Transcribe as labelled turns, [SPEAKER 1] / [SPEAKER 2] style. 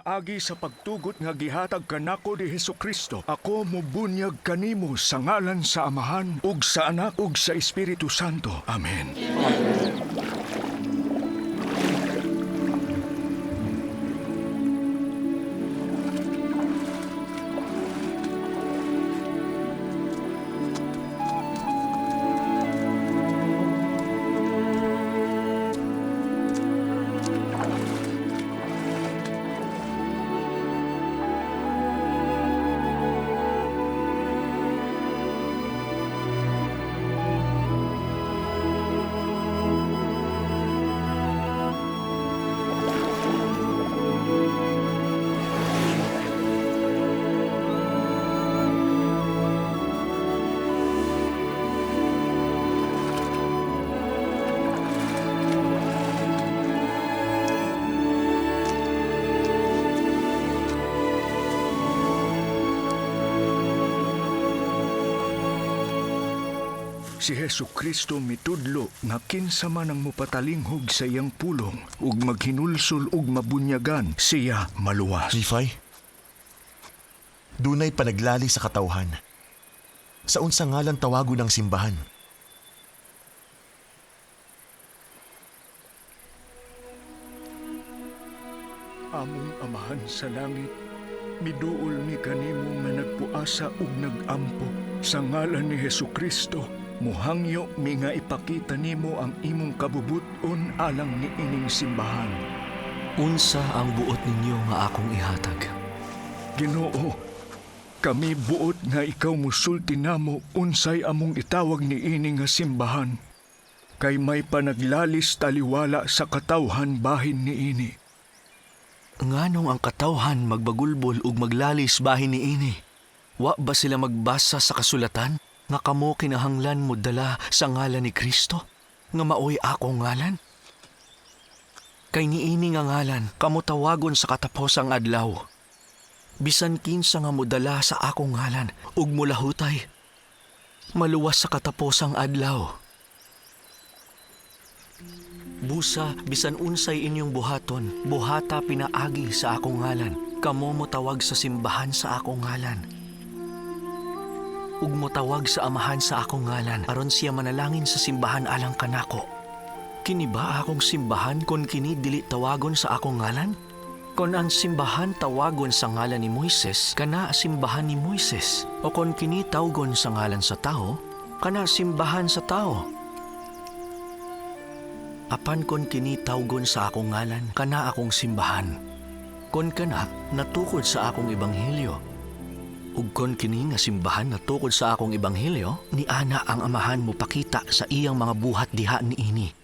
[SPEAKER 1] Pinaagi sa pagtugot nga gihatag kanako ni Hesukristo, ako mobunyag kanimo sa ngalan sa Amahan ug sa Anak ug sa Espiritu Santo. Amen. Si Hesu Kristo mitudlo nga kinsa man ang mopatalinghog sa iyang pulong ug maghinulsol ug mabunyagan, siya maluwas.
[SPEAKER 2] Nephi, dunay panaglali sa katawhan. Sa unsa ngalan tawagon ang simbahan?
[SPEAKER 1] Among Amahan sa langit, miduol mi kanimo nga nagpuasa ug nagampo. Sa ngalan ni Hesukristo, muhangyo mi nga ipakita nimo ang imong kabubut-on alang niining simbahan.
[SPEAKER 3] Unsa ang buot ninyo nga akong ihatag?
[SPEAKER 1] Ginoo, kami buot nga ikaw musulti namo unsay among itawag niini nga simbahan. Kay may panaglalis taliwala sa katawhan bahin niini.
[SPEAKER 3] Nganong ang katawhan magbagulbol ug maglalis bahin niini? Wa ba sila magbasa sa kasulatan nga kamo kinahanglan mo dala sa ngalan ni Kristo? Nga maoy akong ngalan? Kay niini nga ngalan kamo tawagon sa kataposang adlaw. Bisan kinsa nga modala sa akong ngalan ug molahutay, maluwas sa kataposang adlaw. Busa, bisan unsay inyong buhaton, buhata pinaagi sa akong ngalan. Kamo motawag sa simbahan sa akong ngalan. Ug motawag sa amahan sa akong ngalan, aron siya manalangin sa simbahan alang kanako. Kini ba akong simbahan kon kini dili tawagon sa akong ngalan? Kon ang simbahan tawagon sa ngalan ni Moises, kana simbahan ni Moises. O kon kini tawgon sa ngalan sa tao, kana simbahan sa tao. Apan kon kini tawgon sa akong ngalan, kana akong simbahan. Kon kana natukod sa akong ebanghelyo. Ug kon kini nga simbahan natukod sa akong ebanghelyo, ni ana ang amahan mo pakita sa iyang mga buhat diha niini.